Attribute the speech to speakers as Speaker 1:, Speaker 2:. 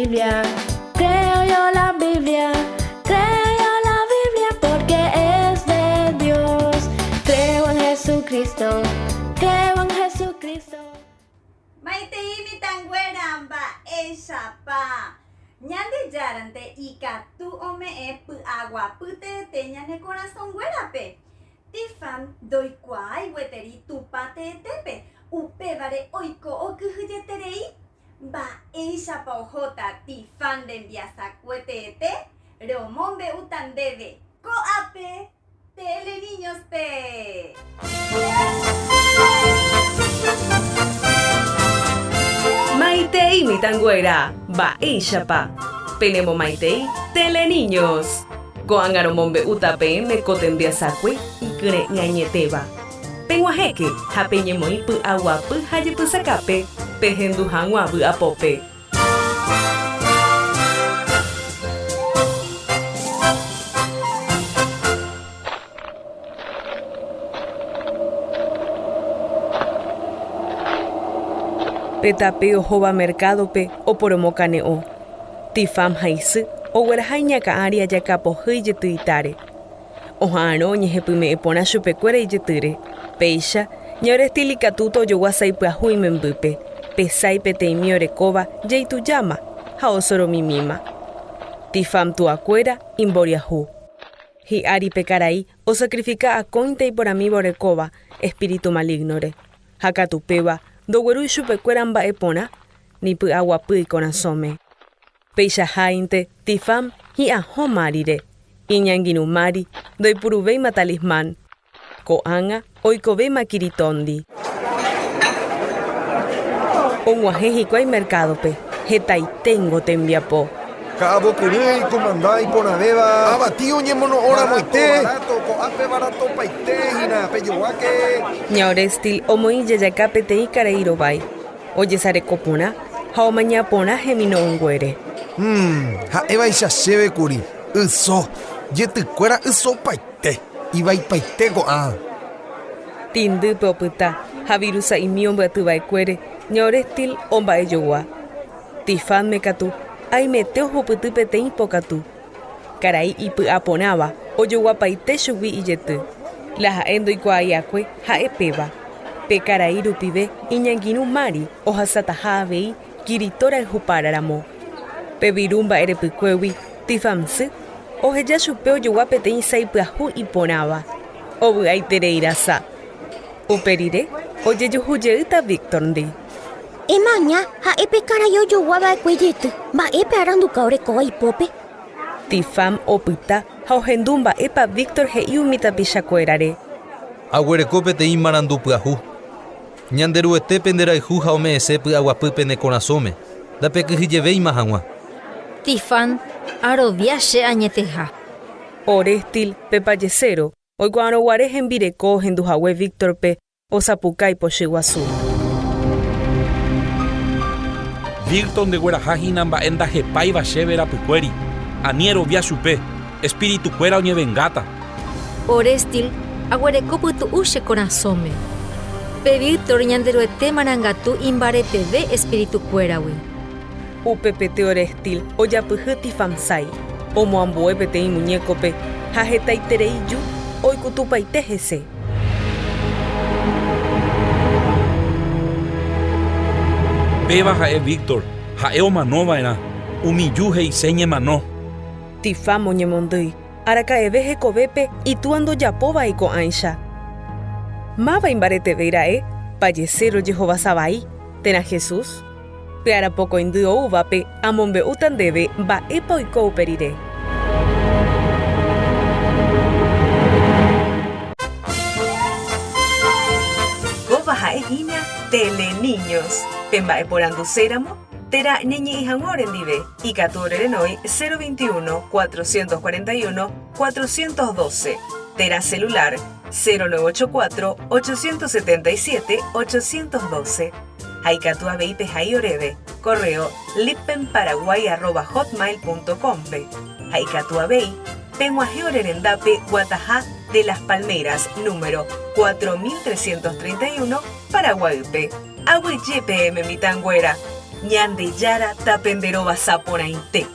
Speaker 1: Biblia, creo yo la Biblia, creo yo la Biblia porque es de Dios. Creo en Jesucristo, creo en Jesucristo.
Speaker 2: Maitei mitãnguéra mba'éichapa Ñandejárante ikatu ome'ẽ py'aguapy teete ñane korasõnguérape. Tifam ndoikuaái gueteri Tupã teetépe, upévare oiko okyhyjeterei. Mba'éichapa ohóta Tifam rembiasakue teete? Romombe'úta ndéve ko'ápe Teleniños-pe!
Speaker 3: Maitei mitãnguéra, mba'éichapa? Penemomaitei Teleniños! Ko'ág̃a romombe'úta peẽme ko tembiasakue ikyre'ỹ añetéva. Peg̃uahẽke ha peñemoĩ py'aguapy ha jepysakápe pehendu hag̃ua vy'apópe. Pe tape ohóva merkádope oporomokane'õ. Tifam ha isy ogueraha iñakã ári ajaka pohýi jetyitáre. Oha'arõ oñehepyme'ẽ porã chupekuéra ijytýre. Péicha, ña Orestil ikatúta ojogua sái pyahu imembýpe, pe sái peteĩmi orekóva jaitujáma ha osoromimíma. Tifam tuakuéra imboriahu. Hi'ári pe karai osakrifika akóinte iporamíva orekóva espíritu maligno-re, ha katu péva ndoguerúi chupekuéra mba'e porã ni py'aguapy ikorasõme. Peichaháinte Tifam hi'ãho Márire, iñangirũ Mari ndoipuruvéima talismán, ko'ág̃a oikovéma Kiritóndi. Og̃uahẽ hikuái merkádope, hetaiténgo tembiapo.
Speaker 4: Ka'avo kyrỹi, kumanda iporãvéva. Avati oñemono'õ ramoite. Barato, ko'ápe baratopaite hína, pejoguáke.
Speaker 3: Ña Orestil omoĩ jajaka peteĩ karai rovái. Ojesareko porã ha omaña porã hemino'õnguére.
Speaker 4: Hum, ha'évaicha chéve kuri, yso, jetykuéra ysopaite, ivaipaite ko'ã.
Speaker 3: Tĩndýpe opyta ha viru sa'imi ombyaty va'ekuére Ña Orestil omba'ejogua. Tifánme katu aimete ohupyty peteĩ pokatu. Karai ipy'a porãva ojoguapaite chugui ijety. La ha'e ndoikuaai'akue ha'e péva. Pe karai rupive iñangirũ Mari ohasataha avei Kirito rayhupára ramo. Pe viru mba'erepykuégui Tifam sy oheja chupe ojogua peteĩ sái pyahu iporãva. Ovy'aiterei rasa. Upe rire ojejuhu jeýta Víctor-ndi.
Speaker 5: Emaña, ha'e pe karai ojogua va'ekue jety, mba'épe aranduka orekóva ipópe?
Speaker 3: Tifam opyta ha ohendu mba'épa Víctor he'i umi tapichakuérare.
Speaker 6: Aguereko peteĩ marandu pyahu. Ñanderuete penderayhu ha ome'ẽse py'aguapy pene korasõme, ndapekyhyjevéima hag̃ua.
Speaker 7: Tifam, arovia che añeteha.
Speaker 3: Orestil, pe pajeséro, oikuaarõguare hembireko ohenduhague Víctor-pe Osapukái pochy guasu.
Speaker 8: Víctor ndegueraha hína mba'e ndahepáiva chéve rapykuéri. Ani erovia chupe, espíritu kuéra oñevengáta.
Speaker 7: Orestil, aguereko pytu'u che korasõme. Pe Víctor Ñanderuete marangatu imbareteve espíritu kuéragui.
Speaker 3: Upepete Orestil ojapyhy Tifamsái, omoambue peteĩ muñékope ha hetaiterei ju oikutupaite hese.
Speaker 8: Péva ha'e Víctor, ha'e omano va'erã, umi ju he'ise ñemano.
Speaker 3: Tifam oñemondýi, araka'eve hekovépe itúa ndojapóvai ko'ãicha. Máva imbaretevéi ra'e, pajeséro jehovasa vai, térã Jesús? Pe arapokõindy oúvape amombe'úta ndéve mba'épa oiko upe rire. Kóva ha'e hína Teleniños. Pe mba'eporanduséramo térã ñañe'ẽ hag̃ua orendive, ikatu orerenói 021 441 412 térã celular 0984 877 812. Ha ikatu avei pehai oréve correo lippenparaguay@hotmail.com-pe. Ha ikatu avei peg̃uahẽ ore rendápe guataha de Las Palmeras número 4331 Paraguaýpe. Aguyje peẽme mitãnguéra! Ñandejára tapenderovasa porãite.